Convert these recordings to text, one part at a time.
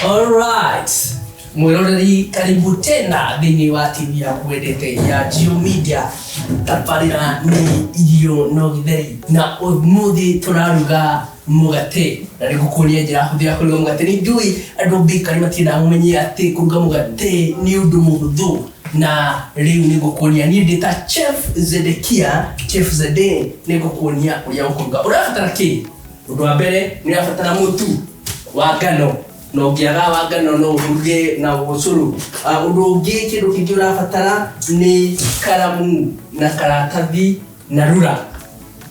Alright. Mwiroreri karibu tena thĩinĩ wa TV yaku wendete ya Geo Media. Tabarĩra nĩ irio no gĩtheri na ũmũthĩ tũraruga mũgate na nĩ ngũkuonia njĩra hũthũ ya kũruga mũgate. Nĩ njũĩ andũ bakery matiendaga mũmenye atĩ kũruga mũgate nĩ ũndũ mũhũthũ na rĩu nĩ ngũkuonia niĩ ndĩ ta Chef Zedekia, Chef Zede nĩ ngũkuonia ũrĩa ũkũruga. Ũrabatara kĩ? Ũndũ wa mbere nĩ ũrabatara mũtu wa ngano na ũngĩaga wa ngano no ũruge na ũcũrũ. Ũndũ ũngĩ kĩndũ kĩngĩ ũrabatara nĩ karamu na karatathi na rura.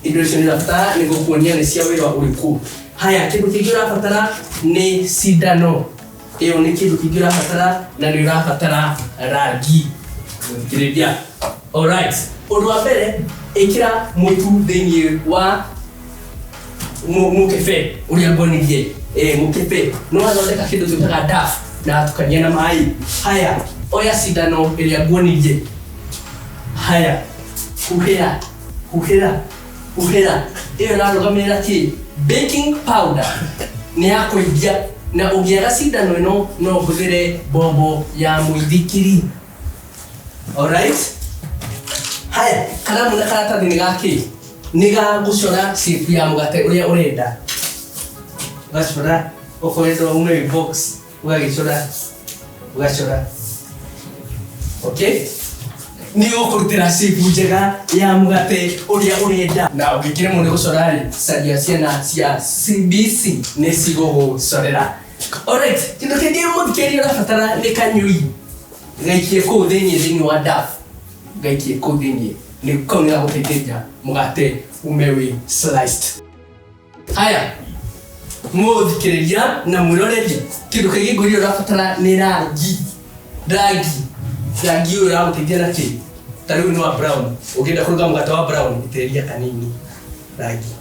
Indo icio nĩ ũrabatara nĩ gũkuonia nĩ cia wĩra ũrĩkũ. Haya, kĩndũ kĩngĩ ũrabatara nĩ cindano. Ĩyo nĩ kĩndũ kĩngĩ ũrabatara na nĩ ũrabatara rangi. Thikĩrĩria. Alright. Ũndũ wa mbere ĩkĩra mũtu thĩinĩ wa mũkebe ũrĩa nguonirie. Mũkebe nĩ wathondeka kĩndũ twĩtaga daf na tukania na maĩ. Haya, oya cindano ĩrĩa nguonirie. Haya, huhĩra, huhĩra, huhĩra. Ĩyo ĩrarũgamĩrĩra kĩ? Baking powder nĩ ya kũimbia na ũngĩaga cindano ĩno no ũhũthĩre mbombo ya mũithikiri. Alright? Haya, karamu na karatathi nĩ gakĩ? Nĩ ga gũcora shape ya mũgate ũrĩa ũrenda. Ũgacora, okorwo ũrenda ume wĩ box, ũgagĩcora, ũgacora. Okay? Nĩ ũkũrutĩra shape njega ya mũgate ũrĩa ũrenda. Na ũngĩkĩremwo nĩ gũcora rĩ, caria ciana cia CBC nĩ cigũgũcorera. Alright, kĩndũ kĩngĩ mũthikĩrĩria ũrabatara nĩ kanyũi. Gaikie kũu thĩinĩ thĩinĩ wa daf. Gaikie kũu thĩinĩ. Nĩ kau nĩ gagũteithĩrĩria mũgate ume wĩ sliced. Haya, mũthikĩrĩria na mwĩroreri, kĩndũ kĩngĩ ngwĩrire ũrabatara nĩ rangi. Rangi. Rangi ũyũ ũragũteithia na kĩ? Ta rĩu nĩ wa brown. Ũngĩenda kũruga mũgate wa brown, itĩrĩria kanini rangi.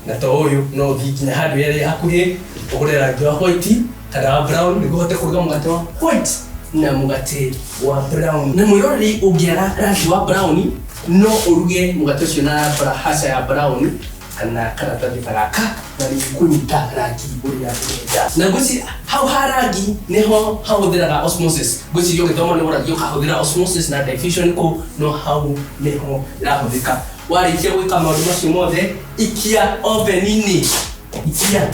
Na to ũyũ no ũthiĩ nginya handũ ĩrĩa hakuhĩ ũgũre rangi wa white kana wa brown nĩguo ũhote kũruga mũgate wa white na mũgate wa brown. Na mwĩroreri ũngĩaga rangi wa brown no ũruge mũgate ũcio na haca ya brown kana karatathi ta gaka na nĩ ũkũnyita rangi ũrĩa ũrenda. Na ngwĩciria hau ha rangi nĩho hahũthĩraga osmosis. Ngwĩciria ũgĩthoma nĩ ũragio ũkahũthĩra osmosis na diffusion kũ, no hau nĩho ĩrahũthĩka. Warĩkia gwĩka maũndũ macio mothe, ikia oven-inĩ. Ikia.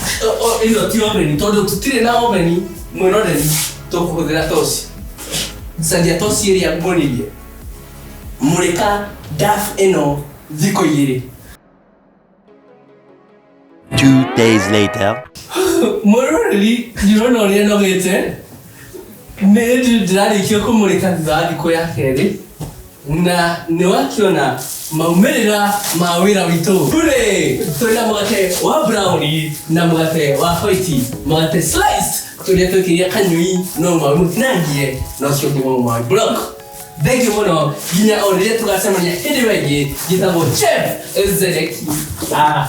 Ĩno ti oven tondũ tũtirĩ na oven mwĩroreri, tũkũhũthĩra toci. Caria toci ĩrĩa nguonirie. Mũrĩka daf ĩno thikũ igĩrĩ. 2 days later. Mwĩroreri ndĩrona ũrĩa nogete. Nĩ ndĩrarĩkia kũmũrĩka thutha wa thikũ ya kerĩ na nĩ wakĩona maumĩrĩra ma wĩra witũ. Hurray! Twĩna mũgate wa brown na mũgate wa white, mũgate sliced tũrĩa twĩkĩrire kanyũi no ũmwe mũtinangie na ũcio ũngĩ wa block. Thank you mũno nginya o rĩrĩa tũgacemania hĩndĩ ĩyo ĩngĩ. Njĩtagwo Chef Zedeki. Ah.